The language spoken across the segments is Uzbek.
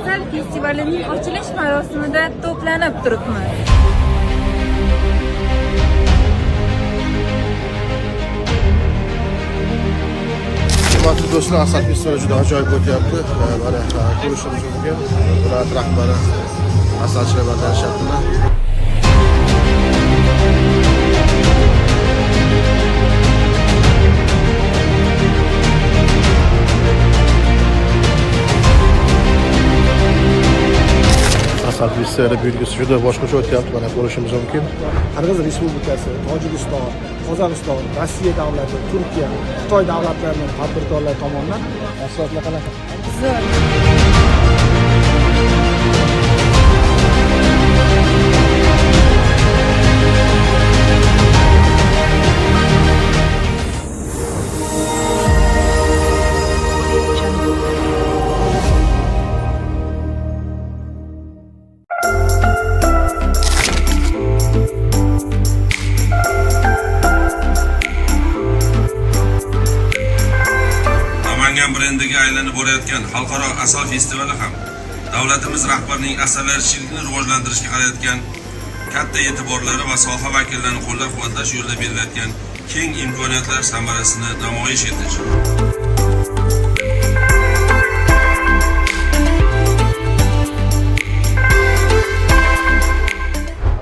Asal festivalining ochilish marosimida to'planib turibmiz. Hurmatli do'stlar, asal festivali juda ajoyib o'tyapti. Mana ko'rishimiz mumkin. Viloyat rahbari asalchilar bilan tanishyaptilar. Asal festivali buyurgisi juda boshqacha o'tyapti, mana ko'rishimiz mumkin. Qirg'iz Respublikasi, Tojikiston, Qozog'iston, Rossiya davlati, Turkiya, Xitoy davlatlarining tadbirkorlar tomonidan Mahsulotlar qanaqa? Zo'r. Namangan brendiga aylanib borayotgan xalqaro asal festivali ham davlatimiz rahbarining asalarichilikni rivojlantirishga qaratgan katta e'tiborlari va soha vakillarini qo'llab-quvvatlash yo'lida berilayotgan keng imkoniyatlar samarasini namoyish etish.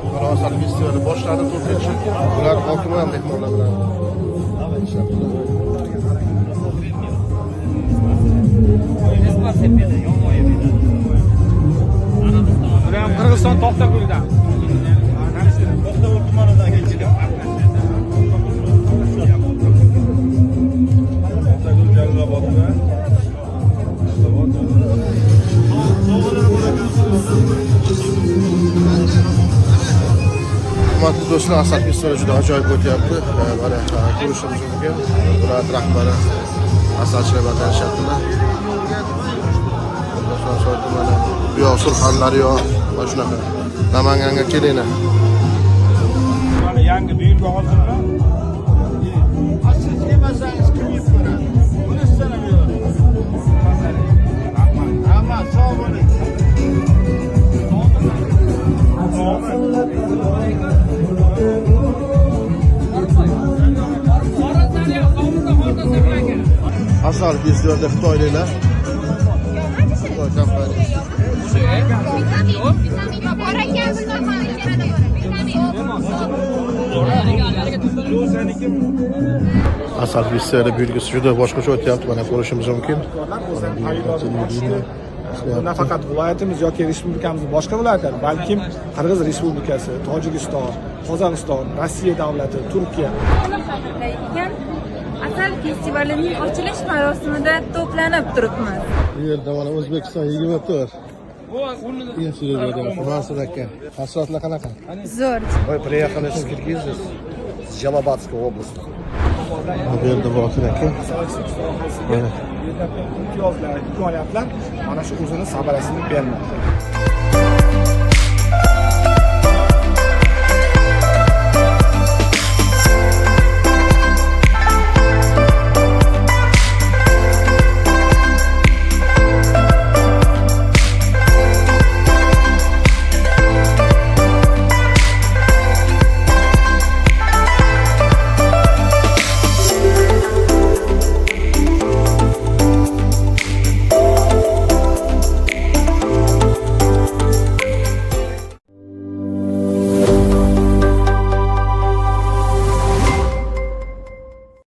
Xalqaro asal festivali boshlandi 4-chi. Viloyat hokimi ham mehmonlar bilan tanishyaptilar. Bular ham Qirg'iziston To'xtako'ldan. To'xtako'l tumanidan kelgan. To'xtako'l Jalolobodda. Hurmatli do'stlar, asal festivali juda ajoyib o'tyapti. Mana ko'rishimiz mumkin. Viloyat rahbari asalchilar bilan tanishyaptilar. Mana bu yoq Surxondaryo va shunaqa. Namanganga kelinglar. Mana yangi buyurga hozirmi? Siz yemasangiz kim yeb ko'radi? Buni sizlar beraman. Rahmat. Rahmat, sog' bo'ling. Asal festivalida xitoyliklar. Xitoy kompaniyasi. Bor ekan, vitamin. Asal festivali buyurgisi juda boshqacha o'tyapti, mana ko'rishimiz mumkin. O'zlari tayyorlab borishdi. Bu nafaqat viloyatimiz yoki respublikamizning boshqa viloyatlari, balkim Qirg'iz Respublikasi, Tojikiston, Qozog'iston, Rossiya davlati, Turkiya Ekan asal festivalining ochilish marosimida to'planib turibmiz. Bu yerda mana O'zbekiston 24. Mansur aka, mahsulotlar qanaqa? Zo'r. Мы приехали с Киргизии, с Джалабадской области. Bu yerda Botir aka. asalarichilik sohasiga Mana. berilayotgan imtiyozlar, imkoniyatlar mana shu o'zini samarasini bermoqda.